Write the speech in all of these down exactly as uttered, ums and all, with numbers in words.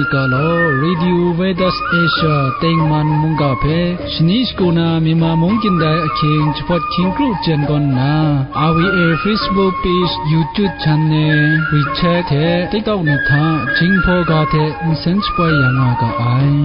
Ga law, Radio Veritas Asia tengman mungga hpe shani shagu na Myanmar mung kyindai ahkying jahpawt hkying kru jen gawn nna, R V A Facebook page, YouTube channel, WeChat hte TikTok ni hta Jinghpaw ga hte nsen shapoi ya nga ga ai.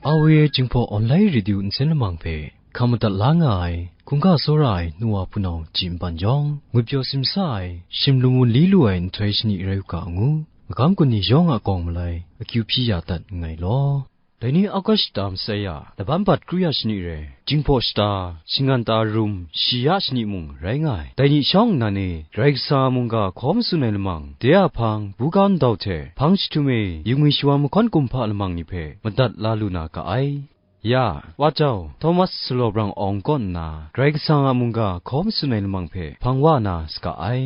R V A Jinghpaw Online Radio nsen lamang hpe hkam madat la nga ai, hkungga tsawra ai nu wa hpunau ji npan jawng, ngwipyaw simsa ai, shim lung wun li lu ai nhtoi shani rai u ga ngu, magam kun ni yawng a gawng malai akyu hpyi ya dat nngai law. Dai ni August shata masai ya, laban bat kru ya shani rai, Jinghpaw shata, shingan ta rum, shi ya shani mung rai nga ai. Dai ni shawng nnan e, Karai Kasang a mungga hkaw matsun ai lamang, de a hpang, buga ndau hte, hpang jahtum e, yungwi shawan mahkawn kumhpa lamang ni hpe madat la lu na ga ai. Ya, Wa Jau, Thomas Sulaw Brang Awng kaw nna, Karai Kasang a mungga hkaw matsun ai lamang hpe hpang wa na saga ai.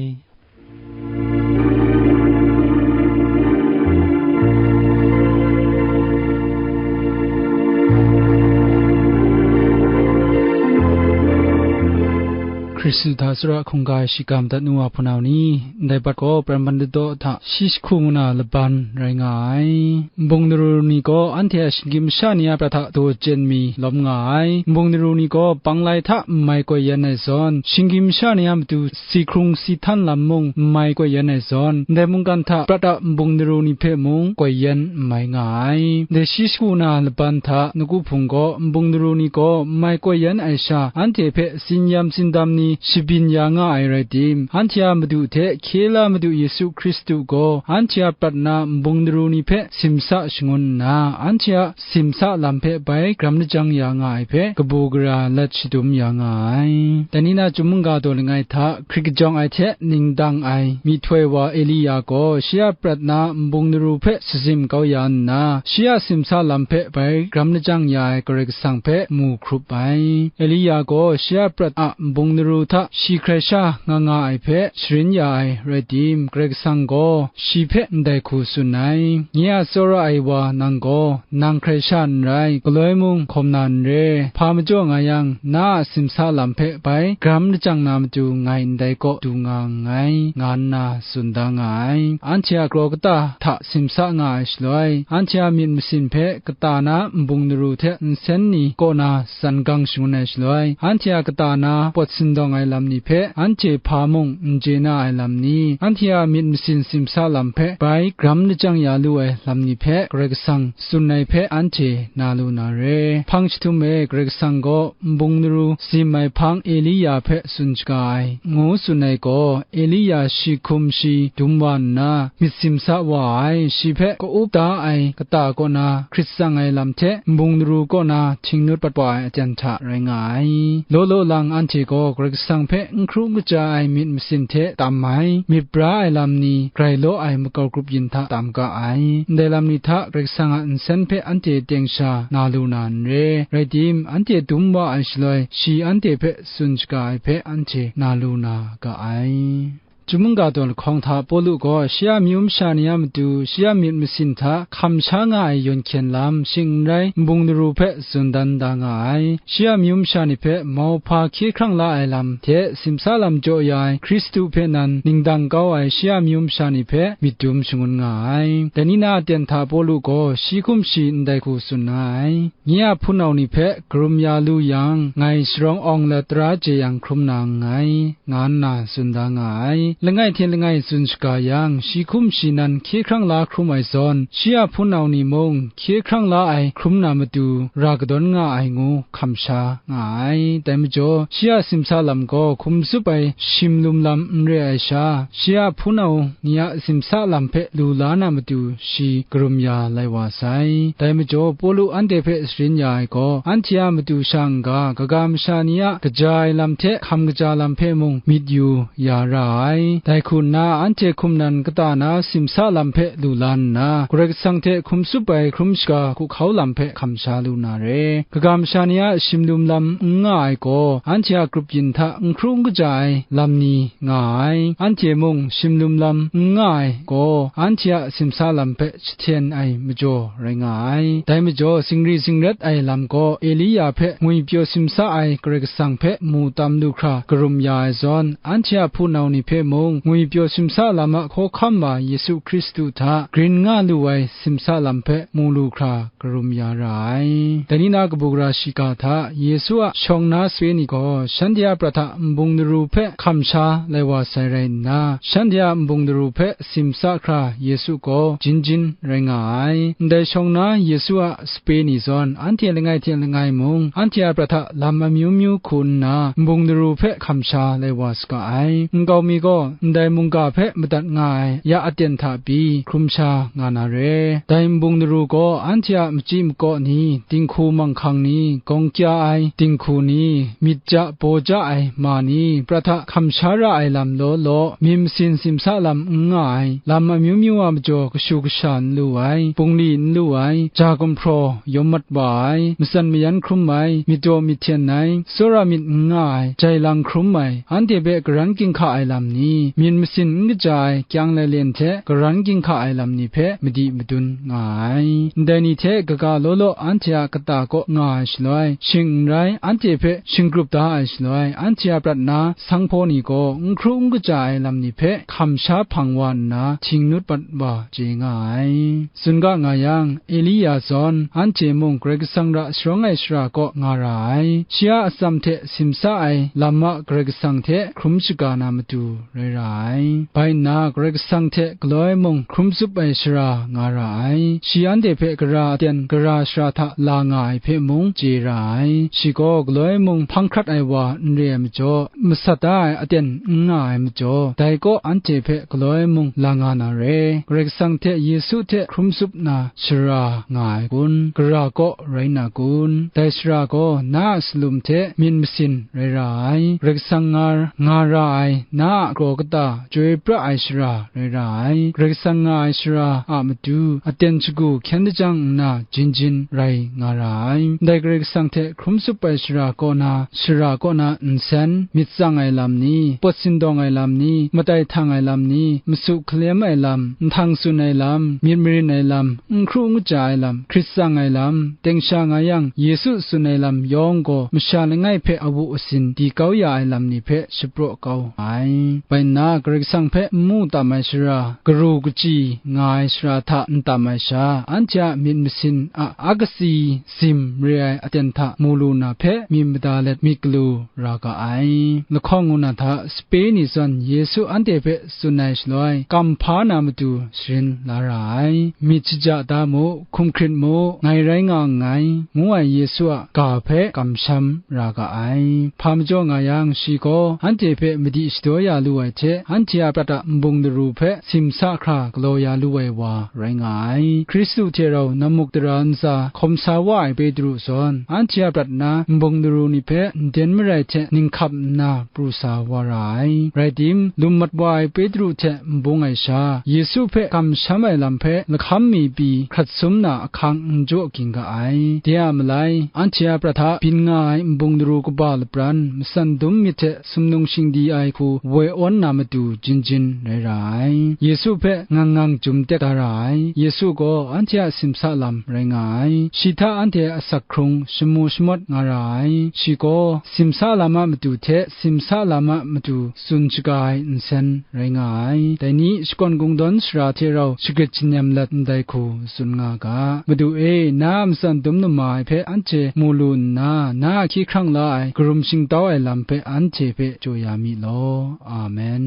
Hkristu hta tsawra hkungga ai shikam dat nu wa hpunau ni, ndai bat gaw Pran Ban Ladaw hta shi jahku ngu na laban rai nga ai. Nbung daru ni gaw anhte a shinggyim masha ni a prat hta daw chyen mi lawm nga ai. Nbung daru ni gaw panglai hta n mai koi yan ai zawn, shinggyim masha ni a matu si hkrung si htan lam mung n mai koi yan ai zawn, ndai mungkan hta prat a nbung daru ni hpe mung koi yan n mai nga ai. Dai shi shagu na laban hta nawku hpung gaw, nbung daru ni gaw n mai koi yan ai sha, anhte hpe tsin-yam tsindam ni shabyin ya nga ai rai tim, anhte a Madu hte hkye la Madu Yesu Hkristu gaw anhte a prat na nbung daru ni hpe simsa shangun nna, anhte a simsa lam hpe bai garam lajang ya nga ai hpe, kabu gara lat shadum ya nga ai. Dai ni na chyum mungga daw langai hta hkrit kajawng ai hte ning dang ai myihtoi wa Elia gaw, shi a prat na nbung daru hpe sazim kau ya nna, shi a simsa lam hpe bai garam lajang ya ai Karai Kasang hpe mu hkrup ai. Elia gaw shi a prat a nbung daru hta shi hkrai sha nga nga ai hpe sharin ya ai rai tim, Karai Kasang gaw shi hpe ndai hku tsun ai, Nye a tsawra ai wa nang gaw, nang hkrai sha n rai, galoi mung hkawm na n re, hpa majaw nga yang, na a simsa lam hpe bai garam lajang na matu ngai ndai kaw du nga nngai, nga nna tsun da nga ai. Anhte a kraw kata hta simsa nga ai shaloi, anhte a myit masin hpe kata na nbung daru hte nsen ni kaw na tsan gang shangun ai shaloi, anhte a kata na pawt sindawng ai lam ni hpe anhte hpa mung n chye na ai lam ni, anhte a myit masin simsa lam hpe bai garam lajang ya lu ai lam ni hpe Karai Kasang tsun ai hpe anhte na lu na re. Hpang jahtum e Karai Kasang gaw nbung daru zim ai hpang Elia hpe tsun shaga ai, ngu tsun ai gaw, Elia shi hkum shi dum wa nna, myit simsa wa ai, shi hpe ka-up da ai kata kaw na hkrit tsang ai lam hte, nbung daru kaw na htingnut pat wa ai aten hta rai nga ai. Law law lang anhte gaw Karai Kasang hpe n hkru n kaja ai myit masin hte tam ai, myit bra ai lam ni grai law ai makau grup yin hta tam ga ai. Ndai lam ni hta Karai Kasang a nsen hpe anhte teng sha na lu na n re, rai tim, anhte dum wa ai shaloi, shi anhte hpe tsun shaga ai hpe anhte na lu na ga ai. Chyum mungga daw lahkawng hta Pawlu gaw shi a amyu masha ni a matu, shi a myit masin hta hkam sha nga ai yawn hkyen lam, shing n rai, nbung daru hpe tsun dan da nga ai. Shi a amyu masha ni hpe mauhpa hkye hkrang la ai lam hte simsa lam jaw ya ai Hkristu hpe nan ningdang kau ai shi a amyu masha ni hpe myit dum shangun nga ai. Dai ni na aten hta Pawlu gaw shi hkum shi ndai hku tsun na ai. Nye a hpunau ni hpe karum ya lu yang, ngai sharawng awng lat tara jeyang hkrum na nngai, nga nna tsun da nga ai. Langai hte langai tsun shaga yang, shi hkum shi nan hkye hkrang la hkrum ai zawn, shi a hpunau ni mung hkye hkrang la ai hkrum na matu ra kadawn nga ai ngu hkam sha nga ai. Dai majaw, shi a simsa lam gaw hkum zup ai shim lum lam n re ai sha, shi a hpunau ni a simsa lam hpe lu la na matu shi karum ya lai wa sai. Dai majaw, Pawlu anhte hpe sharin ya ai gaw, anhte a matu sha n-ga, kaga masha ni a kaja ai lam hte hkam kaja lam hpe mung myit yu ya ra ai. Dai hku nna, anhte hkum nan kata na simsa lam hpe lu la nna, Karai Kasang hte hkrum tsup ai hkrum shaga hkuhkau lam hpe hkam sha lu na re. Kaga masha ni a shimlum lam n nga ai gaw, anhte a grup yin hta n hkru n kaja ai lam ni nga ai. Anhte mung shimlum lam n nga ai gaw, anhte a simsa lam hpe shahten ai majaw rai nga ai. Dai majaw, singri singret ai lam gaw, Elia hpe ngwipyaw simsa ai Karai Kasang hpe mu tam lu hkra karum ya ai zawn, anhte a hpunau ni hpe mung ngwipyaw simsa lam a hkawhkam wa Yesu Hkristu hta grin nga lu ai simsa lam hpe mu lu hkra karum ya ra ai. Dai ni na kabu gara shiga hta Yesu a shawng na sape ni gaw, shanhte a prat a nbung daru hpe hkam sha lai wa sai rai nna, shanhte a nbung daru hpe simsa hkra Yesu gaw jin jin rai nga ai. Ndai shawng na Yesu a sape ni zawn, anhte langai hte langai mung, anhte a prat a lam amyu myu hku nna, nbung daru hpe hkam sha lai wa saga ai. Nkau mi gaw, ndai mungga hpe madat nga ai ya aten hta pyi hkrum sha nga na re. Dai nbung daru gaw, anhte a machyi makaw ni, dinghku manghkang ni, gawng kya ai dinghku ni, myit ja baw ja ai ma ni, prat a hkam sha ra ai lam law law, myit masin simsa lam n nga ai, lam amyu myu a majaw kashu kasha n lu ai, bungli n lu ai, ja gumhpraw yawm mat wa ai, matsan mayan hkrum ai, myit daw myit hten ai, tsawra myit n nga ai, jai lang hkrum ai, anhte hpe karan ginhka ai lam ni, myit masin n kaja ai kyang lailen hte karan ginhka ai lam ni hpe madi madun nga ai. Ndai ni hte kaga law law anhte a kata kaw nga ai shaloi, shing n rai, anhte hpe shingkrup da ai shaloi, anhte a prat na sanghpaw ni gaw n hkru n kaja ai lam ni hpe hkam sha hpang wa nna, hting nut bat wa chye nga ai. Tsun ga nga yang, Elia zawn, anhte mung Karai Kasang ra sharawng ai shara kaw nga ra ai. Shi a atsam hte simsa ai lam a Karai Kasang hte hkrum shaga na matu rai ra ai. Bai nna, Karai Kasang hte galoi mung hkrum tsup ai shara nga ra ai. Shi anhte hpe gara aten gara shara hta la nga ai hpe mung chye ra ai. Shi gaw galoi mung hpang hkrat ai wa n re ai majaw, masat da ai aten n nga ai majaw, dai kaw anhte hpe galoi mung la nga na re. Karai Kasang hte Yesu hte hkrum tsup na shara nga ai kun? Gara kaw rai na kun? Dai shara gaw na a salum hte myit masin rai ra ai. Karai Kasang nga, nga ra ai na a kraw kata chyoi pra ai shara rai ra ai. Karai Kasang nga ai shara a matu aten shagu hkyen lajang nna jin jin rai nga ra ai. Ndai Karai Kasang hte hkrum tsup ai shara kaw na, shara kaw na nsen, myit tsang ai lam ni, pawt sindawng ai lam ni, matai htang ai lam ni, masu hkalem ai lam, nhtang tsun ai lam, myit marin ai lam, n hkru n kaja ai lam, hkrit tsang ai lam, teng sha nga yang Yesu tsun ai lam yawng gaw masha langai hpe awu asin di kau ya ai lam ni hpe shapraw kau ai. Bai nna, Karai Kasang hpe n mu tam ai shara, karu kachyi nga ai shara hta n tam ai sha, anhte a myit masin a akatsi sim re ai aten hta mu lu na hpe myit mada let myit galu ra ga ai. Lahkawng ngu na hta sape ni zawn Yesu anhte hpe tsun ai shaloi, kam hpa na matu sharin la ra ai. Myit shaja da mu, hkum hkrit mu, ngai rai nga nngai, ngu ai Yesu a ga hpe kamsham ra ga ai. Hpa majaw nga yang, shi gaw anhte hpe madi shadaw ya lu ai hte, anhte a prat a nbung daru hpe simsa hkra galaw ya lu ai wa rai nga ai. Hkristu hte rau nammuk dara ntsa hkawm sa wa ai Petru zawn, anhte a prat na nbung daru ni hpe nden marai hte ninghkap nna pru sa wa ra ai. Rai tim, lum mat wa ai Petru hte n bung ai sha, Yesu hpe kamsham ai lam hpe lahkam mi pyi hkrat sum na ahkang n jaw ging ga ai. De a malai, anhte a prat hta byin nga ai nbung daru kaba lapran, matsan dum myit hte sumnung shingdi ai hku woi awn na matu jin jin rai ra ai. Yesu hpe ngang ngang jum tek da ra ai. Yesu gaw anhte a simsa lam rai nga ai. Shi hta anhte asak hkrung shamu shamawt nga ra ai. Shi gaw simsa lam a matu hte simsa lam a matu tsun shaga ai nsen rai nga ai. Dai ni shakawn kungdawn sara hte rau shagrit shanem lat ndai hku tsun nga ga. Madu e, na a matsan dum nama ai hpe anhte mu lu nna, na a hkye hkrang la ai, karum shingtau ai lam hpe anhte hpe jaw ya mi law. Amen.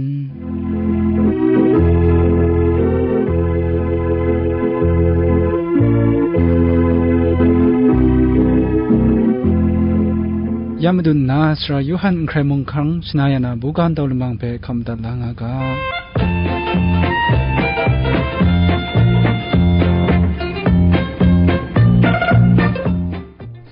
Ya madun nna, Sara Yawhan n hkrai mung hkang shana ya na buga ndau lamang hpe hkam dat la nga ga.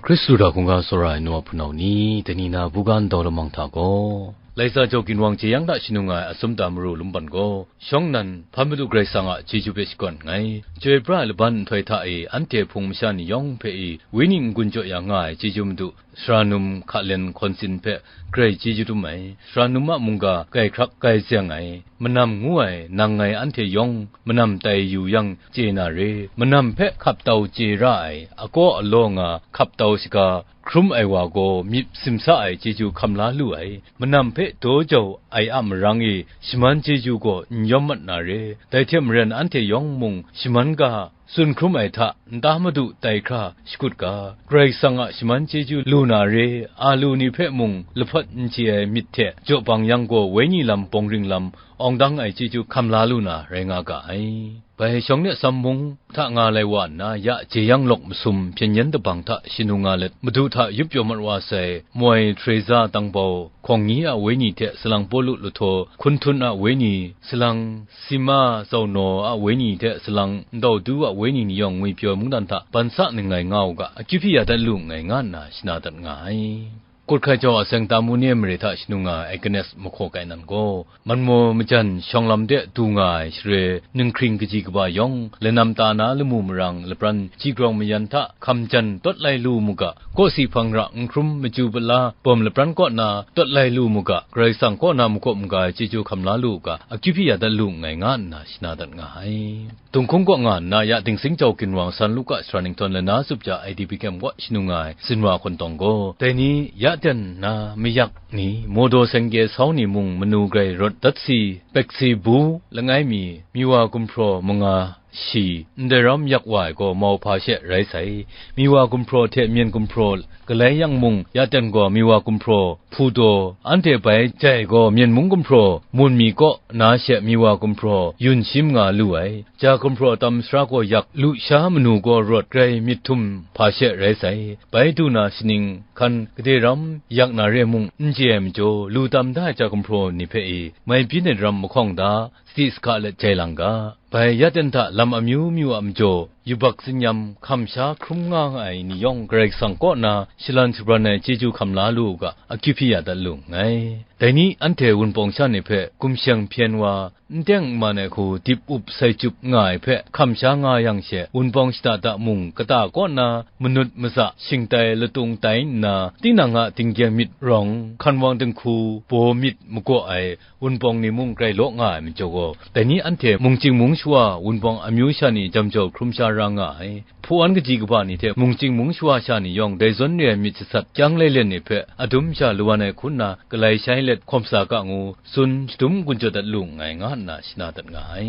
Hkristu hta hkungga tsawra ai nu a hpunau ni, dai ni na buga ndau lamang hta gaw, Laisa Jau Ginwang jeyang hta shanung ai Asum Damaru Lumban gaw, shawng nnan, Hpa Madu Karai Kasang a chyeju hpe shakawn nngai. Chyoi pra ai laban nhtoi hta e, anhte Hpung masha ni yawng hpe e, wenyi n-gun jaw ya nga ai chyeju Madu, Sara Num Hkalen Hkawnsin hpe grai chyeju dum ai. Sara Num a mungga grai hkrak grai zeng ai, Manam ngu ai nang ngai anhte yawng Manam tai yu yang chye na re. Manam hpe hkap tau chye ra ai, akaw alaw nga hkap tau shaga, hkrum ai wa gaw myit simsa ai chyeju hkam la lu ai. Manam hpe daw jau ai a marang e shaman chyeju gaw n yawm mat na re. Dai hte maren anhte yawng mung shaman ga tsun hkrum ai hta nta madu tai hkra shakut ga, Karai Kasang a shaman chyeju lu na re, a lu ni hpe mung lahpawt n chye ai myit hte jaw bang yang gaw, wenyi lam bawng ring lam awng dang ai chyeju hkam la lu na rai nga ga ai. Bai shawng ne atsam mung hta nga lai wa nna, ya jeyang lawk masum hpyen yen dabang hta shanung nga let, Madu hta yup pyaw mat wa sai, moi Teresa Tangbau Hkawng Nyi a wenyi hte salang Pawlu Lahtaw, Hkun Htun a wenyi, salang Sima Zaunaw a wenyi hte salang Ndau Du a wenyi ni yawng ngwipyaw mungdan hta ban sa ningngai nga u ga, akyu hpyi ya dat lu nngai, nga nna shana dat nga ai. Kut hkai jau a seng Tamu ni ai mare hta shanung nga ai Agnes Mahkaw Kai Nan gaw, Manmaw majan shawng lam de du nga ai share, ninghkring kaji kaba yawng, lanam ta na lamu marang lapran, ji grawng mayan hta hkam jan tawt lai lu mu ga, kawsi hpang ra n hkrum machyu pala bawm lapran kaw na tawt lai lu mu ga, Karai Kasang kaw na makaw maga ai chyeju hkam la lu u ga, akyu hpyi ya dat lu nngai, nga nna shana dat nga ai. Dunghkung kaw nga nna ya Dingsing Jau Ginwang, San Luka Sara Ningtawn, Lana Zup Ja Ai D B Kem kaw shanung nga ai Zinwa Hkawntawng gaw, dai ni ya ten nna mayak ni, mawdaw seng gye sau ni mung manu grai rawt dat si, pek si bu langai mi, miwa gumhpraw manga shi, ndai ram yak wa ai gaw mauhpa she rai sai. Miwa gumhpraw hte myen gumhpraw galai yang mung, ya ten gaw miwa gumhpraw hpu daw, anhte bai jai gaw myen mung gumhpraw mun mi kaw na she miwa gumhpraw yun shim nga lu ai. Ja gumhpraw tam sara gaw yak lusha manu gaw rawt grai myit htum hpa she rai sai. Bai du na shaning hkan gade ram yak na re mung n chye ai majaw, lu tam da ai ja gumhpraw ni hpe e, mai byin ai ram mahkawng da, sadi sahka let jai lang ga. Bai ya ten hta lam amyu myu a majaw, yubak tsinyam hkam sha hkrum nga ai ni yawng Karai Kasang kaw na shalan shabran ai chyeju hkam la lu u ga, akyu hpyi ya dat lu nngai. Dai ni anhte Wunpawng sha ni hpe gumsheng hpyen wa, n teng n man ai hku dip up sai chyup nga ai hpe hkam sha nga yang she, Wunpawng shada da mung kata kaw na manut matsa shingtai latung tai nna, tinang a dinggyeng myit rawng, hkanwang dinghku baw myit magaw ai Wunpawng ni mung grai law nga ai majaw gaw, dai ni anhte mungchying mungshawa Wunpawng amyu sha ni jam jau hkrum sha ra nga ai. Hpawan kaji kaba ni hte mungchying mungshawa sha ni yawng dai zawn re ai myit sasat kyang lailen ni hpe adum sha lawan ai hku nna, galai shai let hkawm sa ga ngu, tsun shadum gun jaw dat lu nngai, nga nna shana dat nga ai.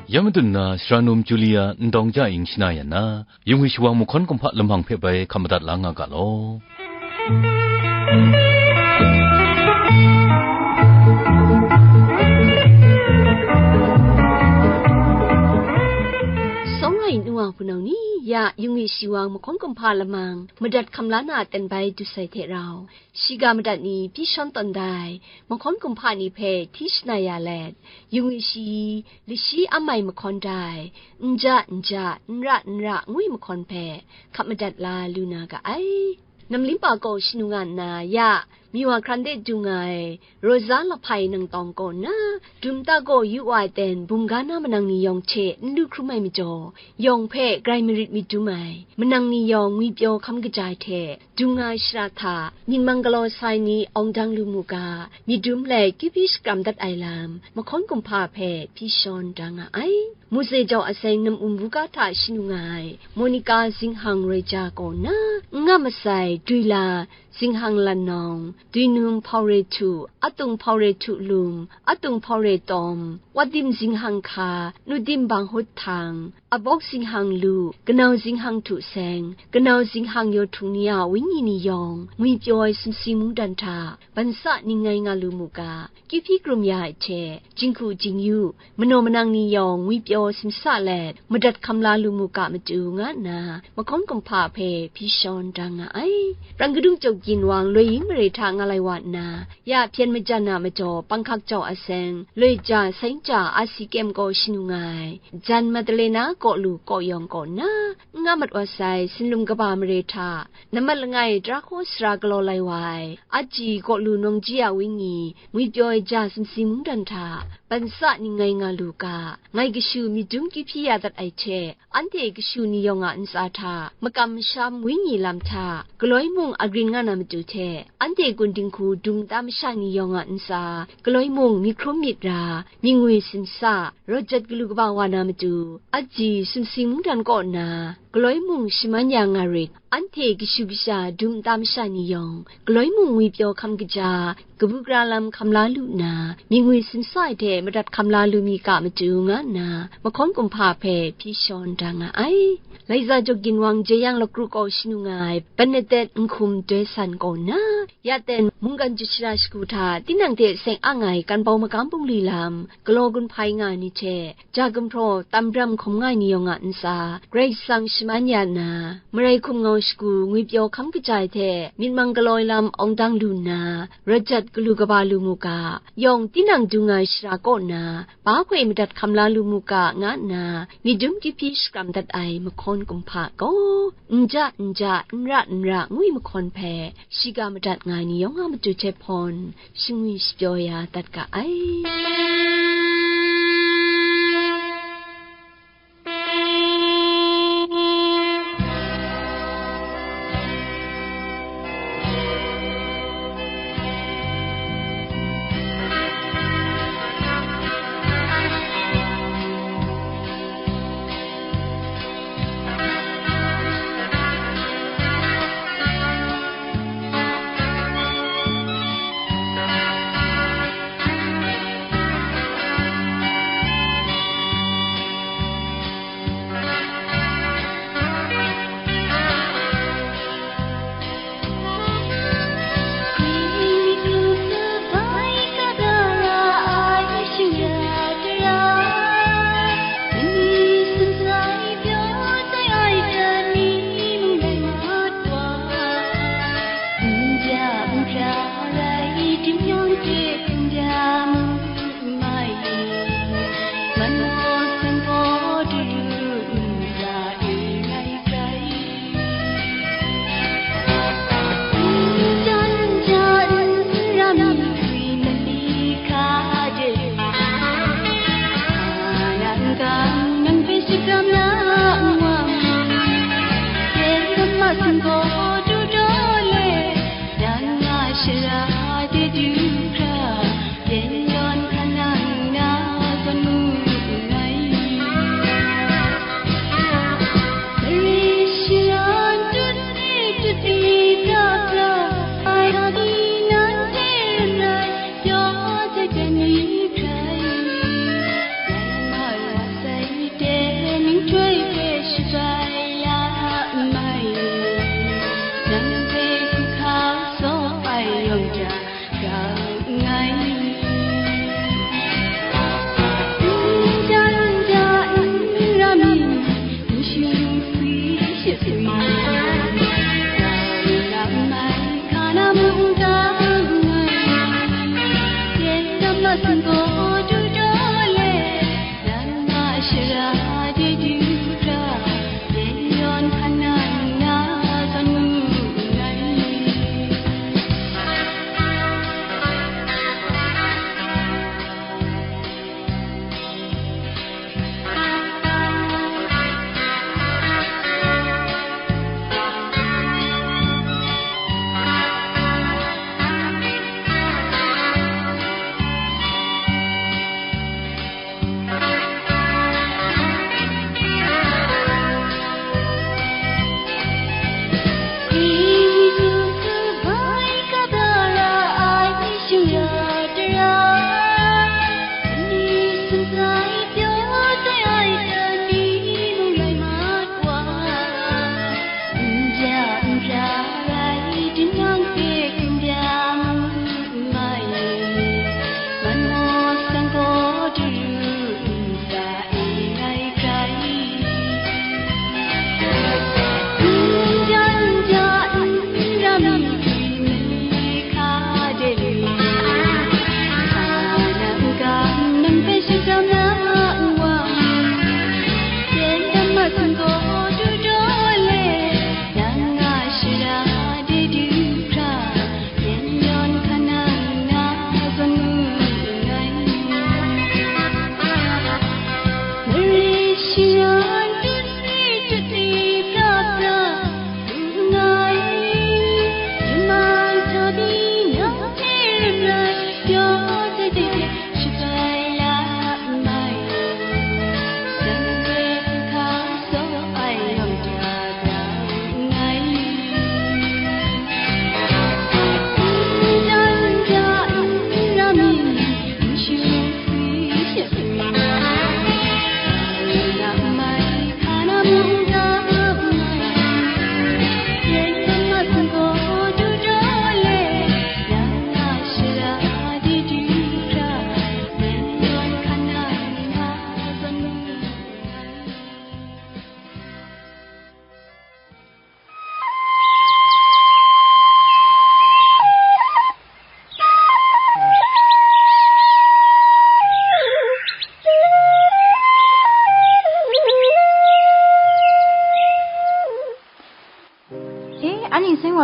Ya madun na, Sara Num Julia Ndawng Ja Ing shana yan na, Yungwi shawang mahkawn kumhpa lamang hpe bai hkam madat la nga ga law. Sawng ai nu wa hpunau ni, ya Yungwi shawang mahkawn kumhpa lamang madat hkam la na a ten bai du sai hte rau, shiga madat ni hpyi shawn tawn dai mahkawn kumhpa ni hpe hti shana ya let, Yungwi shayi lashi am ai mahkawn dai, n ja n ja, n ra n ra, ngwi mahkawn hpe hkap madat la lu na ga ai. Namlimpa kaw shanung nga nna, ya Miwa hkran de du nga ai Rosa Lahpai Nangtawng kaw nna, dum ta gaw yu wa ai ten bum ga na manang ni yawng hte n lu hkrum ai majaw, yawng hpe grai marit myit dum ai, manang ni yawng ngwipyaw hkam kaja ai hte, dung nga ai shara hta, myit mang galaw sa ai ni awng dang lu mu ga, myit dum let kyu hpyi shakram dat ai lam, mahkawn kumhpa hpe hpyi shawn da nga ai. Muse jau a seng nam um buga hta shanu nga ai, Monica Zinghang Roija kaw na, n nga masai, Duila Zinghang Lannawng, Duinum Hpaure Htu, Atung Hpaure Htu Lum, Atung Hpaure Tawm, Wadim Zinghang Hka, Nudim Banghut Htang, Abawk Zinghang Lu, Kanau Zinghang Htu Seng, Kanau Zinghang Yaw Htung ni a wenyi ni yawng, ngwipyaw ai sumsing mungdan hta, ban sa ning ngai nga lu mu ga, kyu hpyi krum ya ai hte, jinghku jingyu, manaw manang ni yawng ngwipyaw simsa let, madat hkam la lu mu ga matu, nga nna, mahkawn kumhpa hpe hpyi shawn da nga ai. Prang kadung chyawm Ginwang loi yin mare hta nga lai wa nna, ya hpyen majan a majaw panghkak jau a seng, loi ja seng ja a si kyem gaw shanu nga ai, jan Madalena kaw lu kaw yawng kaw nna, n nga mat wa sai, sinlum kaba mare hta, nammat langai tara hkaw sara galaw lai wa ai, aji kaw lu nawng ji a wenyi, ngwipyaw ai ja sumsi mungdan hta, ban sa ning ngai nga lu ga, ngai kashu myit dum kyu hpyi ya dat ai hte, anhte kashu ni yawng a ntsa hta, makam masham wenyi lam hta, galoi mung agrin nga na matu hte, anhte kun dinghku dum nta masha ni yawng a ntsa, galoi mung myit hkrum myit ra, myit ngwi simsa, rawt jat galu kaba wa na matu, aji sumsi mungdan kaw nna, galoi mung shaman ya nga rit, anhte kashu kasha dum nta masha ni yawng, galoi mung ngwipyaw hkam kaja, kabu gara lam hkam la lu nna, myit ngwi simsa ai hte madat hkam la lu mi ga matu nga nna, mahkawn kumhpa hpe hpyi shawn da nga ai. Laiza jaw ginwang jeyang lakru kaw shanu nga ai, Bernadette Nhkum Doi San kaw nna, ya ten mungkan chyasha shagu hta tinang hte seng ang ai kan bau magam bungli lam, galaw gun hpai nga ai ni hte, ja gumhpraw tam bram hkawm nga ai ni yawng a ntsa, Karai Kasang shaman ya nna, marai hkum ngau shagu ngwipyaw hkam kaja ai hte myit mang galaw ai lam awng dang lu nna, rawt jat galu kaba lu mu ga, yawng tinang dung ai shara kaw na, ba hkoi madat hkam la lu mu ga, nga nna, myit dum kyu hpyi shakram dat ai mahkawn kumhpa gaw, n ja n ja, n ra n ra, ngwi mahkawn hpe, shiga madat nga ai ni yawng a matu hte hpawn, shangwi shapyaw ya dat ga ai.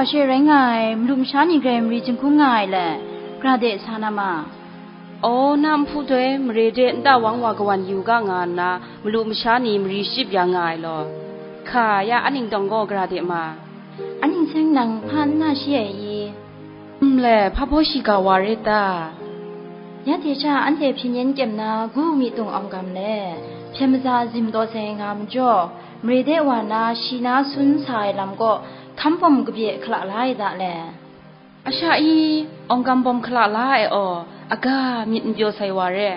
Masha rai nga ai, malu masha ni grai mari jinghkung nga ai le, gra de sa na ma. Aw, na nhpu doi mare de nta wang wa kawan yu ga nga nna, malu masha ni mari shachyip ya nga ai law. Hka, ya a ningtawng gaw gra de ma. A ning seng nang hpa n na shi ai i? Nle, hpa baw shiga wa ret ta? Ya hte sha anhte hpyen yen kyem na gu mi tung awng gam le, hpyen maza zim taw sai nga majaw, mare de wa na shi na sun sa ai lam kaw hkam bawm kabye hkala la ai da le. A sha i, awng gam bawm hkala la ai aw, aga myit n pyaw sai wa re.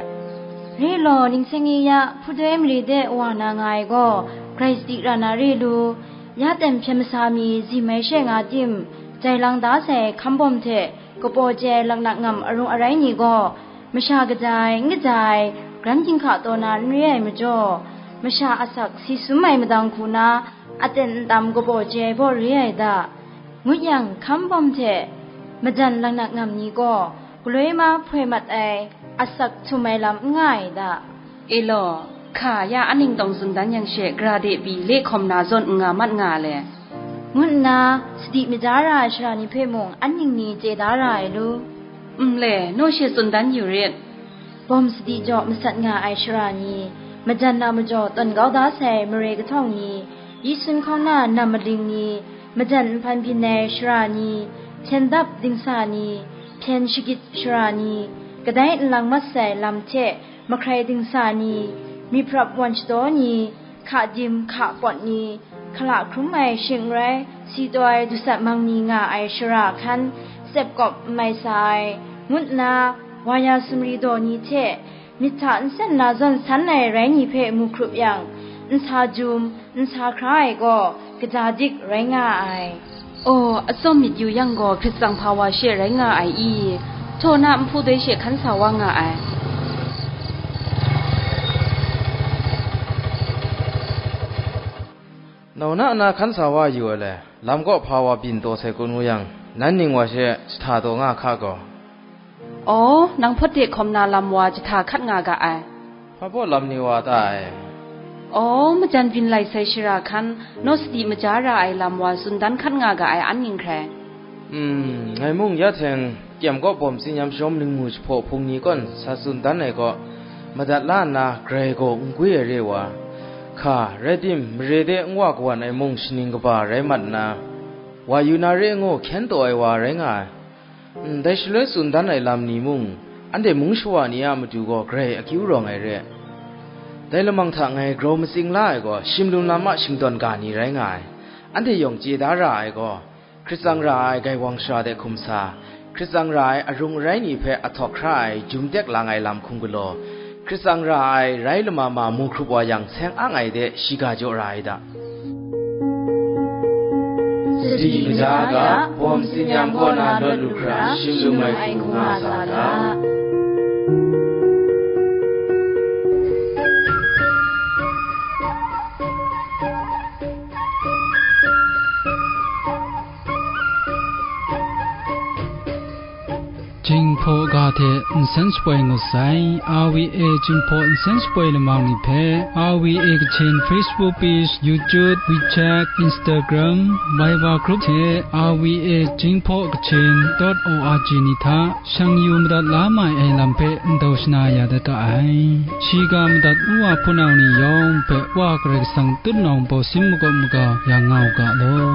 Re law, ning seng i ya, hpudoi mare de wa na nga ai gaw, grai sadi ra na re lu, ya ten hpyen masa mi zim ai she nga tim, jai lang da sai hkam bawm hte, kapaw chye ai laknak ngam arung arai ni gaw, masha kaja ai, n kaja ai, gran ginhka taw na n re ai majaw, masha asak si sum ai madang hku na, aten ntam kapaw chye ai baw re ai da, ngut yang, hkam bawm hte majan laknak ngam ni gaw, galoi ma hpoi mat ai, asak htum ai lam n nga ai da. E law, hka, ya a ningtawng tsun dan yang she, gra de pyi, le hkawm na zawn n nga mat nga le, ngu nna, sadi maja ra ai sara ni hpe mung, an ning ni chye da ra ai lu. Nle, naw she tsun dan yu rit. Bawm sadi jaw masat nga ai sara ni, majan na majaw tawn kau da sai mare kahtawng ni, yi sun hkawng na nam maling ni, majan nhpan byin ai sara ni, hpyen dap dingsa ni, hpyen shagit sara ni, kadai nlang mat sai lam hte mahkrai dingsa ni, myiprap wan shadaw ni, hka dim hka pawt ni, hkala hkrum ai shing n rai, si taw ai dusat mang ni nga ai shara hkan, tsep kawp n mai sa ai, ngut nna, wa ya sumri daw ni hte, myit hta nsen na zawn san ai rai ni hpe mu hkrup yang, nsa jum, nsa hkra ai gaw, kaja dik rai nga ai. Aw, atsawm myit yu yang gaw, hprit tsang hpa wa she rai nga ai i? Htaw na nhpu doi she hkan sa wa nga ai. Nau na na hkan sa wa yu ai le, lam kaw hpa wa byin taw sai kun ngu yang, nan ning wa she jahta taw nga hka gaw. Aw, nang hpawt de hkawm na lam wa jahta hkat nga ga ai. Hpa baw lam ni wa ta ai? Aw, majan byin lai sai shara hkan, naw sadi maja ra ai lam wa tsun dan hkat nga ga ai an ning hkrai. Hmm, ngai mung ya hteng, kyem kaw bawm tsinyam shawm lingmu jahpaw hpung ni kawn sa tsun dan ai kaw, madat la nna grai gaw n gwi ai re wa, hka, rai tim, mare de n wa kawan ai mung shaning kaba rai mat nna, wa yu na re ngu hkyen taw ai wa rai nga ai. Ndai shaloi tsun dan ai lam ni mung, anhte mung shawa ni a matu gaw grai akyu rawng ai re. Dai lamang hta ngai grau matsing la ai gaw, shim lum lam a shingtawn ga ni rai nga ai. Anhte yawng chye da ra ai gaw, hkrit tsang ra ai gaiwang shara de hkum sa, hkrit tsang ra ai arung arai ni hpe ahtawk hkra ai jum tek lang ai lam hkum galaw, hkrit tsang ra ai rai lama ma mu hkrup wa yang seng ang ai de shiga jaw ra ai da. Sadi maja ga, bawm tsinyam kaw na lawt lu hkra, shim lum ai hku nga sa ga. Jinghpaw ga hte nsen shapoi ngut sai, R V A Jinghpaw nsen shapoi lamang ni hpe, R V A Kachin Facebook page, YouTube, WeChat, Instagram, Viber group hte R V A Jinghpaw Kachin dot O R G ni hta shang yu madat la mai ai lam hpe ndau shana ya dat ga ai. Shiga madat u wa hpunau ni yawng hpe Wa Karai Kasang tutnawng bawsin makawp maga ya nga u ga law.